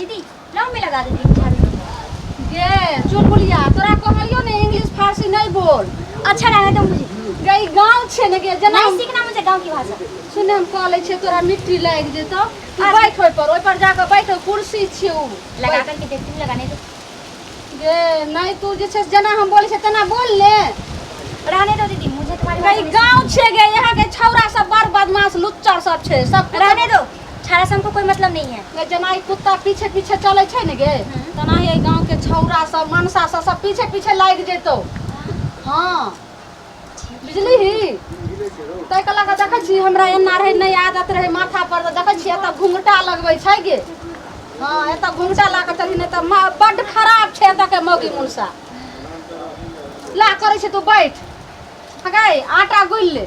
दीदी लाओ मैं लगा देती हूँ झाड़ू। गे चुलबुलिया, तोरा कहलियो ने इंग्लिश फारसी नहीं बोल। अच्छा रहने दो मुझे। गे ई गाँव छै ने गे, जेना नहीं सीखना मुझे गांव की भाषा। सुन, हम कह लै छियै तोरा मिट्टी लागि जेतौ, तू अच्छा। बैठ ओहि पर, ओहि पर जाकऽ बैठ, कुर्सी छै उ। लगा करके देखती हूँ, लगाने दो। गे नहीं, तू जे छै से जेना हम बोलै छियै तेना बोल ले। रहने दो दीदी, मुझे तुम्हारी गे भाषा ई नहीं गाँव छै गे, यहाँ के छौड़ा सब बड़ बदमाश लुच्चर सब छै सब। सीखना। रहने दो, छाड़ा से हमको कोई मतलब नहीं है। गे जेना ई कुत्ता पीछे पीछे चलै छै ने गे, तेना ही एहि गाँव के छौड़ा सब मनसा सब सब पीछे पीछे लागि जेतौ। हँ बुझलिही, ताहिके लऽ कऽ देखै छी हमरा एना रहै नहि आदत रहै माथा पर, तऽ देखै छियै एतऽ घुँघटा लगबै छै गे। हँ एतऽ घुँघटा लऽ कऽ चलही, नहि तऽ बड्ड खराब छै एतऽके मौगी मुनसा। ला करै छै, तू बैठ गै, आटा गुलि ले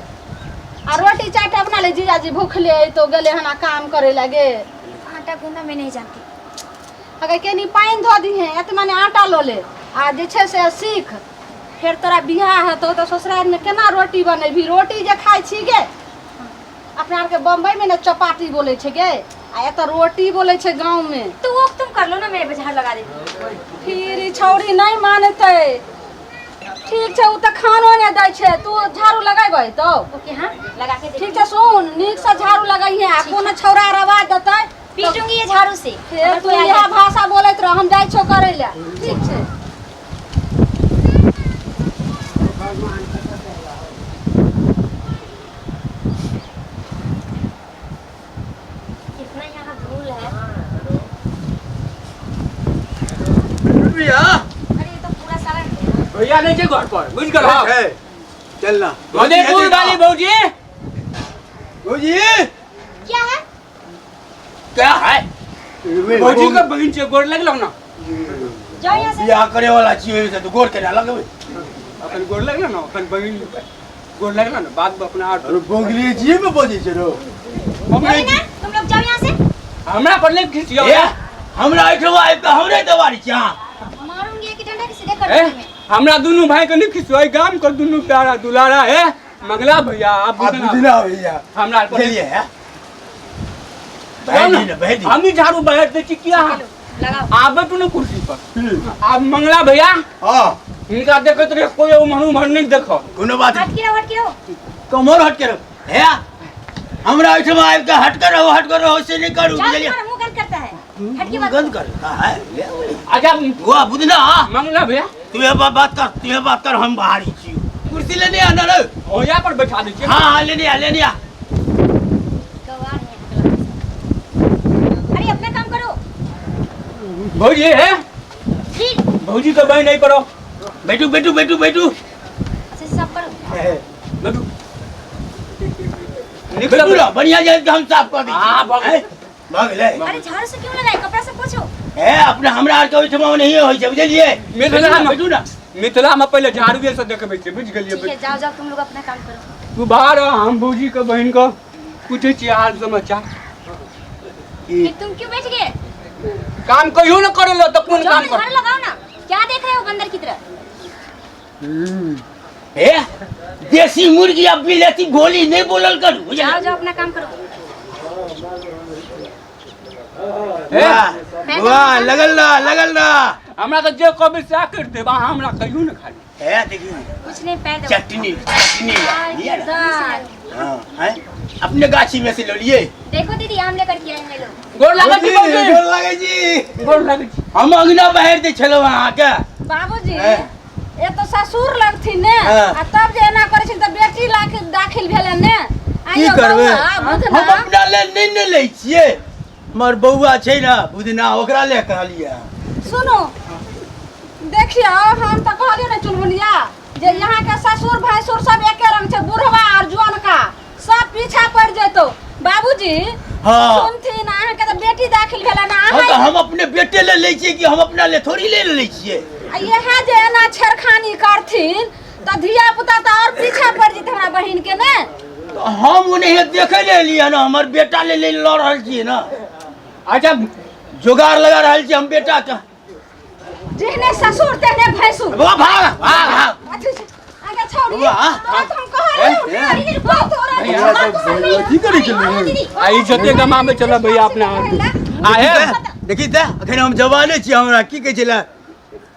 आ रोटी चारिटा बना ले, जीजाजी भूखले अयतौ, गेलै हन काम करै लए गे। आटा गूंदना मैं नहीं जानती। अगर केनी पानि धऽ दिहे, एत माने आटा लऽ ले आ जे छै से सीख, फेर तोरा बियाह हेतौ तऽ ससुरारिमे केना रोटी बनेबही? रोटी जे खाइ छी गे, अपना आरके बम्बईमे ने चपाती बोलै छै गे, आ एतऽ रोटी बोलै छै गाँवमे। तो वो तुम कर लो ना, मैं झाड़ू लगा देती हूँ। फिर ई छौड़ी नहि मानतै। ठीक छै, ओ तऽ खानो नहि दै छै, तू झाड़ू लगेबै तो? ओके, हाँ लगा के ठीक देखती। छै, सुन, नीकसँ झाड़ू लगैहे आ कोनो छौड़ा आर आवाज देतै पीटूंगी ये झाड़ू से। फेर अगर तू कोई आ इएह गया। भाषा बोलैत रह, हम जाइ छियौ करै लए। ठीक छै। कितना यहाँ धूल है। भैया। अरे ये तो पूरा सारा भैया नहीं छै घर पर, बुझि गेल? है चलना। मधेपुर वाली भौजी। भौजी। क्या है? क्या है? भौजी के बहिन छै, गोर लगलक ना? जाओ यहाँ से। बियाह करे वाला छियै से तो गोर केना लगबै? अखन गोर लगल ना, अखन बहिन गोर लगल ना, बाद में अपना आर अरे बोगली जी में बजै छै रो। बोले ना, तुम लोग जाओ यहाँ से। हमरा पर नहीं खिसियाओ। ए, हमरा एहिठमा आबि कऽ हमरे दबारी छी अहाँ। मारूंगी एक डंडा के सीधे कर ए दूंगी मैं। हमरा दुनू भाई के नहीं खिसियाओ, गाम के दुनू प्यारा दुलारा है, मंगला भैया आ आ बुधना। बुधना भैया। हमरा पर बुझलियै है? भरि दिन भरि दिन हम ही झाड़ू बहार दै छी किया? चलो लगाओ। आबे तू ने कुर्सी पर। आब मंगला भैया, हाँ, हिनका देखैत रहे कोई उम्हर उम्हर नहीं देखो। कोनो बात हट के रहो, हट के रहो। कमर हट के रहो। हे, हमरा एहिठमा आबि कऽ हट के रहो, हट के रहो से नहि करू। जाओ, बुझलियै? तुम्हारा मुंह गंद करता है, हट के बात गंद करो। कर हाँ, है ले बोली। अच्छा। वाह बुधना। मंगला भैया। तू ये बात कर, तू ये बात कर, हम बाहर ही छी। कुर्सी लेने आ ना रे। ओया पर बैठा दै छियै। हाँ हाँ, लेने आ, लेने आ। गवार है अगला। अरे अपना काम करो। भौजी है। ठीक। भौजी के बहन नहीं पड़ो। बैठू बैठू बैठू बैठू। अच्छे से साफ करो। बैठू। बैठू ना, बढ़िया जाए हम साफ कर दै छी। हाँ, भऽ गेलै। हैं? भऽ गेलै। अरे झाड़ू से क्यों लगाए, कपड़ा से पोछो। हे, अपने हमरा आरके ओहिठमा नहिए होइ छै, बुझलियै? मिथिला में बैठू ना। मिथिला में पहिले झाड़ुए से देखबै छै, बुझि गेलियै? ठीक है, जाओ जाओ, तुम लोग अपना काम करो। तू बाहर आ, हम भौजी के बहन के पूछै छियै हाल समाचार। फिर तुम क्यों बैठ गए? काम कहियो न करे लो तऽ कोन जाओ काम ना, कर? झाड़ू लगाओ ना, क्या देख रहे हो बंदर की तरह? हे, देसी मुर्गी आ विलेती गोली नहीं बोलल करू, बुझलियै? जाओ जाओ, अपना काम करो। हे, वाह वाह, लगल ना, लगल ना। हमरा तऽ जे कहबै सएह करि देब, अहाँ हमरा कहियो ने खाली। हे देखियौ। कुछ नहीं, पैर दो। चटनी चटनी लिया ना। दाल। हाँ हैं? अपने गाछी में से ले लिए। देखो दीदी, आम लेकर के आए हैं लोग। गोर लागै छी भौजी। गोर लागै छी। गोर लागै छी। हम अंगना बहारि दै छलहुँ अहाँके। बाबूजी। हैं? ए तो ससुर लगथिन ने। हाँ। आ तब जे एना करै छिन तऽ बेटी लाख दाखिल भेलै ने। की आइयो करबै? बौआ, बुधना। हम अपना लेल नहि ने लै छियै, हमर बौआ छै ने बुधना, ओकरा ले कहलियै। सुनू, देखियौ, हम तऽ कहलियै ने चुनमुनिया जे यहाँ के ससुर भैंसुर सब एके रंग छै, बुढ़वा और जुअनका सब पीछा पड़ जेतो। बाबूजी। हाँ। सुनथिन, अहाँके तऽ बेटी दाखिल भेलै ने। हाँ, तऽ अहाँ हम अपने बेटे ले लै छियै कि हम अपना ले थोड़ी ले लै छियै? आ इएह जे एना छेड़खानी करथिन तऽ धिया पुता तऽ और पीछा पड़ जेतै हमरा बहिन के ने। तऽ हम ओनहिये देखै ले एलियै हन, हमर बेटा ले ले लऽ रहल छियै ने। अच्छा। जोगाड़ लगा रहल छियै हम बेटा के। जेहने ससुर तेहने भैंसुर। बौआ, भाग भाग भाग। अथी छै, आगे छौड़ी। बौआ, हाँ। तोरा तऽ हम कहलियौ ने, तोरा भैया, तोरा कहलियौ। की करै छलियै? दीदी। आ ई जते गमाबै चलब भैया अपना आ हे। देखी तऽ अखन हम जवाने छी, हमरा की कहै छलै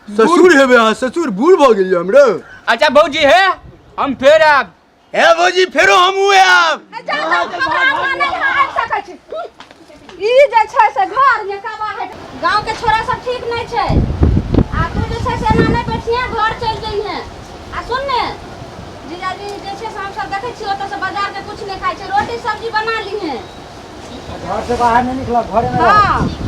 ससुर हेबै अहाँ, ससुर बूढ़ भऽ गेलियै हमरो। अच्छा भौजी हे, हम फेर आयब। हे भौजी, फेरो हमहूँ आयब। जा जा, हमरा आगाँ नहि आबि सकै छी। ई जे छै से घर मे कबा है। गांव के छोरा सब ठीक नहीं छै। आ तू जे छै से एना नहि बैठिहे, घर चलि जइहे। आ सुन ने जीजाजी, जे छै से हमसब देखै छियै ओतऽ से बाजार के कुछ नहि खाइ छै, रोटी सब्जी बना लीहे। घर से बाहर नहीं निकला, घरे में रहो। हाँ।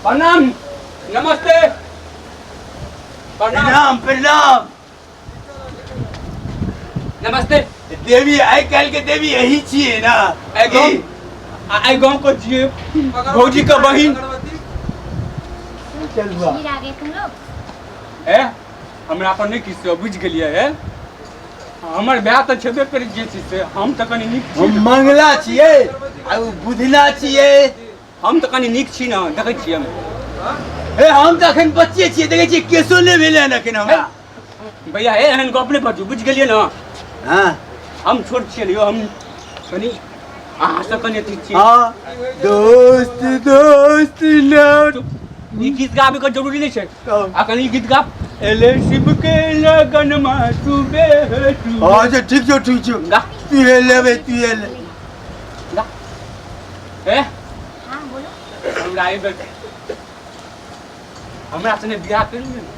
प्रणाम, नमस्ते, प्रणाम। प्रणाम प्रणाम। नमस्ते। देवी, आइ काल्हि के देवी यही छियै ना? एहि गाँव, एहि गाँव के छियै भौजी के बहिन। चल बुआ। फिर आ गए तुम लोग। ए, हमरा पर नहि किछु बुझि गेलियै। हे, हमर भाय तऽ छेबे करै जे छै से हम तऽ कनि नीक छी। हम मंगला छियै आ ओ बुधना छियै। हम तऽ कनि नीक छी ने, देखै छियै हम। हे, हम तऽ अखन बच्चे छियै, देखै छियै केशो नहि भेलै हन अखन हमरा। भैया हे, एहन गप नहि बाजू, बुझि गेलियै ने? हाँ। हम छोट छियै ने यौ, हम कनि अहाँसँ कनि अथी छियै। हाँ, दोस्त दोस्त न। ई गीत गाबैके जरूरी नहि छै। तब। आ कनि ई गीत गाब, एले शिव के लगन मा सुबह। अच्छा ठीक छौ, ठीक छौ। गा। तू हे लेबै, तू हे ले। गा। ए। हाँ बोलो। हमरा एहि बेर हमरा सने बियाह करि लिअ ने,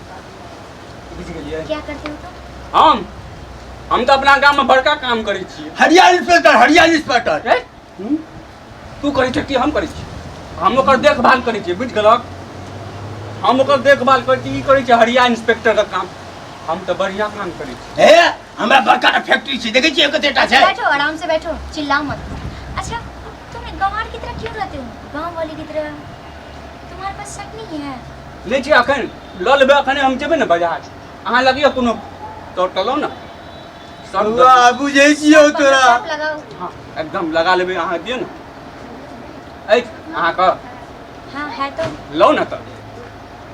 बुझि गेलियै? क्या करते हो तुम? हम तऽ अपना गाममे बड़का काम करै छियै। Hariya inspector, Hariya inspector. ए? तू करै छै कि हम करै छी? हम ओकर देखभाल करै छियै, बुझि गेलक? हम ओकर देखभाल करै छी, ई करै छै हरिया इंस्पेक्टरके काम। हम तऽ बढ़िआँ काम करै छी। हे, हमरा बड़का टा फैक्ट्री छै, देखै छियै कतेटा छै। बैठो, आराम से बैठो, चिल्लाओ मत। अच्छा तुम एक गंवार की तरह क्यों रहते हो, गांव वाले की तरह? तुम्हारे पास शक नहीं है? नहि छै अखन, लऽ लेबै अखन हम जेबै ने बाजार। अहाँ लगियौ कोनो तो टलौ ने सब। बौआ, बुझै छियौ तोरा। शर्ट लगाओ। हाँ, एकदम लगा लेबै, अहाँ दियौ ने। अछि अहाँके? हाँ है तो। लौ ने तऽ।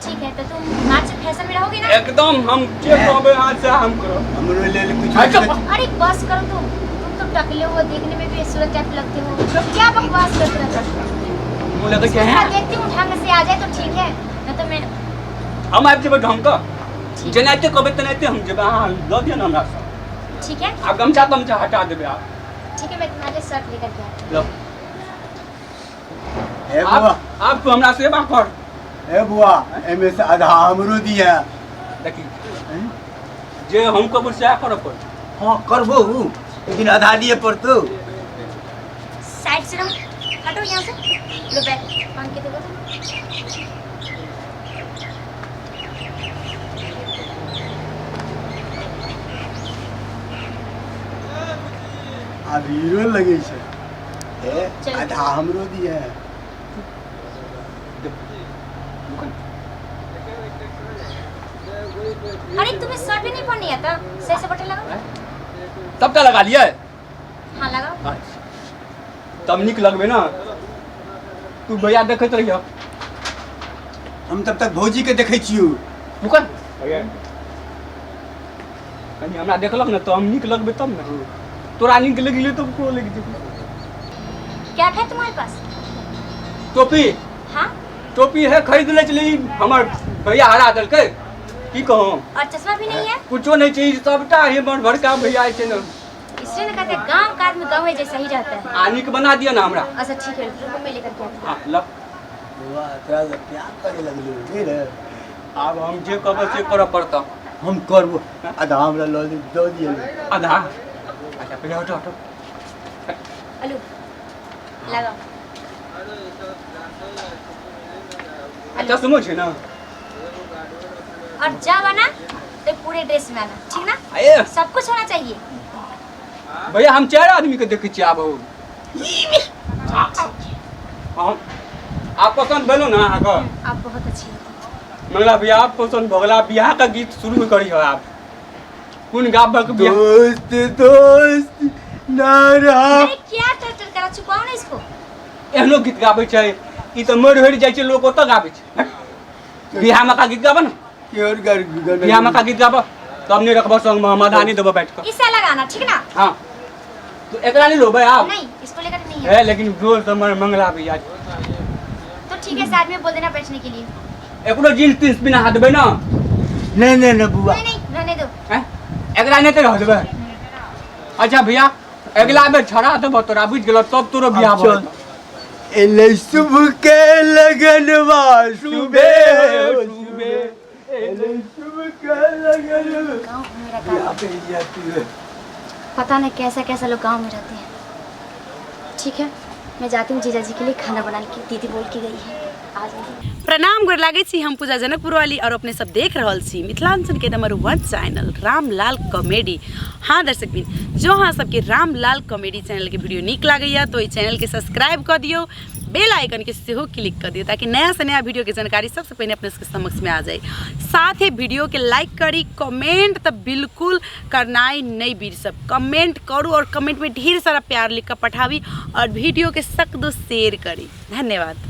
ठीक है, तो तुम आज से फैशन में रहोगे ना? एकदम, हम जे कहबै अहाँ से हम करब। हमरो लेल अच्छा। कुछ। अरे बस करो तुम, तुम तो टकले हो, देखने में भी सूरत टाइप लगते हो, क्या बकवास करते रहते हो? मुँह लगै छै। थोड़ा देखती हूँ, ढंग से आ जाए तो ठीक है, नहीं तो मैं हम आबि जेबै ढंग के। ठीक। जेनाहिते कहबै तेनाहिते हम जेबै, अहाँ दऽ दियौ ने हमरा सब। ठीक है। आ गमछा तमछा हटा देबै आब। ठीक है, मैं तुम्हारे लिए शर्ट लेकर के आती हूँ। लौ। हे बुआ। आब आब तू हमरा सेवा कर। हे बुआ, एहिमे से आधा हमरो दिया। देखी, जे हम कहबै सएह करऽ पड़त। हाँ करबो, लेकिन आधा दिए पड़तौ। साइड से रहो, हटो यहाँ से। लो बैग बांध के देखो तुम। आब हीरो लगै छै। हे। चल। आधा हमरो दिया। अरे तुम्हें शर्ट भी नहीं पहननी आता? सही से बटन लगाओ। सबटा लगा लियै? हाँ लगाओ। तब नीक लगबै ने। तू भैया देखैत रहिह। हम तब तक भौजी के देखै छियौ। रुकन भैया, कनि हमरा देखलक ने तऽ हम नीक लगबै तब ने। तोरा नीक लगि गेलै तऽ ओकरो लागि जेतै। क्या है तुम्हारे पास? टोपी। हाँ। टोपी है, खरीद ले चली, हमर भैया हरा देलकै, की कहूँ। और चश्मा भी नहीं है? कुछो नहि छै, सबटा हमर बड़का भैया छै ने। इसलिए ना कहते हैं गांव का आदमी गाँव जैसा ही रहता है। आ नीक बना दिअ ने हमरा। अच्छा ठीक है, रुको मैं लेकर के आती हूँ। हाँ ल। बुआ, तोरा से प्यार करे लगलौ रे रे। आब हम जे कहबै से करऽ पड़तौ। हम करबो, आधा हमरा लऽ दऽ दिअ। आधा? अच्छा, पहिले हटो हटो। अलू लगाओ। आ चश्मो छै ने? और जब आना तो पूरे ड्रेस में आना, ठीक ना? ए सब कुछ होना चाहिए। भैया हम 4 आदमी के देखै छियै आब। हम आप पसंद भेलो ना अहाँके? आप बहुत अच्छी हो। मंगला भैया आप पसंद भऽ गेला। बियाह के गीत शुरू करी हो आप। कोन गाबक बियाह? दोस्त दोस्त ना रहा। अरे क्या टर्टर करा, छुपाओ ना इसको। एहनो गीत गाबै छै ई तऽ मरि हरि जाइ छै लोक ओतऽ गाबै छै। बियाह में का गीत गाबऽ ने? केहन गाना? बियाह में का गीत गाबऽ तब नहीं रखबऽ संग में, मदानी देबऽ बैठ कऽ। इसे लगाना, ठीक ना? हाँ तो एकरा नहीं लोबे आप? नहीं, इसको लेकर नहीं है। है लेकिन जोर से मंगला भैया। तो ठीक है, साथ में बोल देना बैठने के लिए। एकरो जींस तींस बिना हाथ देबै ना? नहीं नहीं नहीं बुआ। नहीं नहीं, रहने दो। हैं? एकरा नहीं तो रह देबै। अच्छा भैया अगला बेर छड़ा देबऽ तोरा, बुझि गेलऽ? तब तोरो बियाह भऽ जेतौ। एले शुभ के लगनवा सुबे सुबे, एले शुभ के लगनवा। गाँव मेरा गाँव। यहाँ पे जाती है। पता नहीं कैसा कैसा लोग गांव में रहते हैं। ठीक है, मैं जाती हूँ जीजा जी के लिए खाना बनाने की, दीदी बोल के गई है आ जाइए। प्रणाम, गोर लागै छी। हम पूजा जनकपुर वाली और अपने सब देख रहल छी मिथिलांचल के नंबर 1 चैनल रामलाल कॉमेडी। हाँ दर्शक बिन, जो अहाँ सबके रामलाल कॉमेडी चैनल के वीडियो नीक लागैया तो एहि चैनल के सब्सक्राइब कऽ दियौ, बेल आइकन के सेहो क्लिक कऽ दियौ ताकि नया से नया वीडियो के जानकारी सबसे पहिने अपने सबके समक्ष में आ जाए। साथ ही वीडियो के लाइक करी, कमेंट तो बिल्कुल करनाइ नहीं बिसरब, कमेंट करू और कमेंट में ढेर सारा प्यार लिख कर पठाबी और वीडियो के सक दो शेयर करी। धन्यवाद।